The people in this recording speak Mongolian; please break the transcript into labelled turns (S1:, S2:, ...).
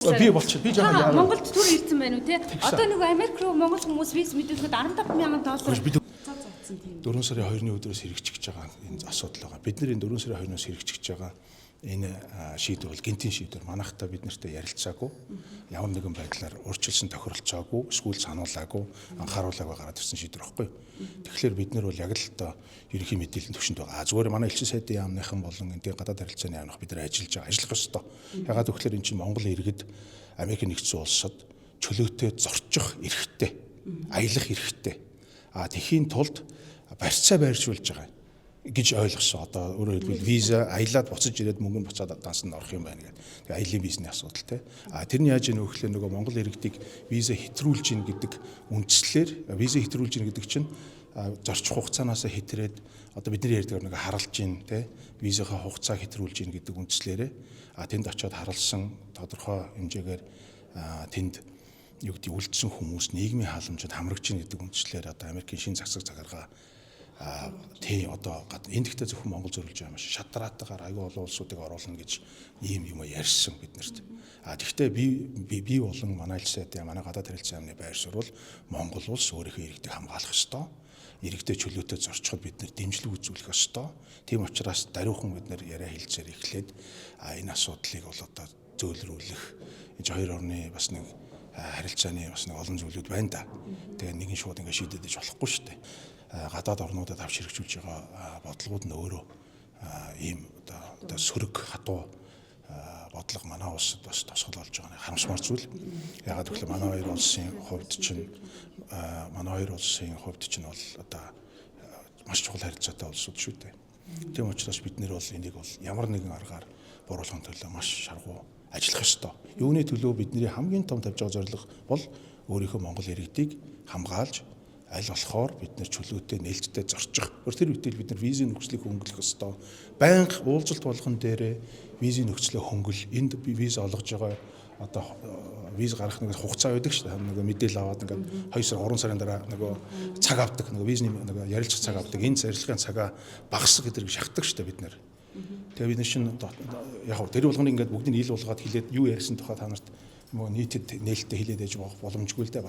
S1: Би болчих. Би жоохон яарав.
S2: Монголд түр ирсэн байна уу те? Одоо нөгөө Америк руу Монгол хүмүүс виз мэдүүлэхэд 15 мянган доллар
S1: Бид
S2: цаа цаацсан тийм.
S1: 4 сарын 2-ны өдрөөс хэрэгжиж байгаа энэ асуудал байгаа. Бид нар энэ 4 сарын 2-наас хэрэгжиж байгаа энэ шийдвэр бол гинтийн шийдвэр. Манайхтай бид нартай ярилцаагүй, ямар нэгэн байдлаар урьдчилсан тохиролцоогүй, эсвэл сануулаагүй, анхааруулаагүй гараад ирсэн шийдвэр байхгүй юу? Тэгэхээр бид нар бол яг л одоо ерөнхий мэдээллийн түвшинд байгаа. Зүгээр манай элчин сайдын яамныхан болон энэ гадаад харилцааны яамных бид нар ажиллаж байгаа, ажиллах ёстой. Ягаад гэвэл энэ чинь Монгол иргэд Америк нэгдсэн улсад чөлөөтэй зорчих эрхтэй, аялах эрхтэй. А тэхийн тулд барьцаа байршуулж байгаа гэж ойлгосон. Одоо өөрөөр хэлбэл виза аялаад буцаж ирээд мөнгө нь буцаад дансанд орох юм байна гэдэг. Тэгээ аялын визний асуудал те. А тэр нь яаж ийнө гэхлээр нөгөө Монгол иргэдийг виза хэтрүүлж ийн гэдэг үндслээр, виза хэтрүүлж ийн гэдэг чинь зорчих хугацаанаас хэтрээд, одоо бидний ярьдаг нэг харалж ийн те, визийнхаа хугацаа хэтрүүлж ийн гэдэг үндслээрээ, а тэнд очиод харалсан тодорхой хэмжээгээр тэнд юу гэдэг үлдсэн хүмүүс нийгмийн халамжид хамрагч ийн гэдэг үндслээр одоо Америкийн шин засаг захиргаа тий одоо энэ гэхдээ зөвхөн Монгол зөвлөж байгаа юм шиг шатраатайгаар аюул олон улсуудыг оруулна гэж ийм юм ярьсан биднэрт. А тэгвэл би болон манай элчин сайдын, манай гадаад харилцааны яамны байр суурь бол Монгол улс өөрийнхөө иргэдийг хамгаалах ёстой. Иргэдээ чөлөөтэй зорчход бид нэр дэмжлэг үзүүлэх ёстой. Тийм учраас даруйхан бид нэр яриа хэлцээр эхлээд энэ асуудлыг бол одоо зөөлрүүлэх, энэ хоёр орны бас нэг харилцааны бас нэг олон зүйлүүд байна да. Тэгээ нэгэн шууд ингэ шийдэд иж болохгүй шүү дээ. Гадаад орнуудад авч хэрэгжүүлж байгаа бодлогууд нь өөрөө ийм одоо сөрөг хатуу бодлого манай улсад бас тосгол болж байгаа нь харамсмар зүйл. Ягаад гэвэл манай хоёр улсын хувьд чинь манай хоёр улсын хувьд чинь бол одоо маш чухал харилцаатай улсууд шүү дээ. Тийм учраас бид нэр бол энийг бол ямар нэгэн аргаар буруулахын төлөө маш шаргуу ажиллах ёстой. Юуны төлөө? Бидний хамгийн том тавьж байгаа зорилго бол өөрийнхөө Монгол иргэдийг хамгаалж аль болохоор бид нэр чөлөөтэй нээлттэй зорчих. Тэр үедээ бид нар визийн нөхцөлийг хөнгөлөх ёстой. Байнга уулзалт болгон дээрээ визийн нөхцөлөө хөнгөл, энд виз олгож байгаа одоо виз гаргах нэг хугацаа байдаг шүү дээ. Нөгөө мэдээлэл аваад ингээд 2 сар 3 сарын дараа нөгөө цаг авдаг, нөгөө визний нөгөө ярилцах цаг авдаг. Энэ ярилцлагын цагаа багасгах гэдэг шахдаг шүү дээ бид нэр. Тэгээ бид нар чинь яг хав тэр болгоно ингээд бүгдийг ил болгоод хэлээд юу ярьсан тухай та нарт нөгөө нийтэд нээлттэй хэлээд байж боломжгүй л дээ бас.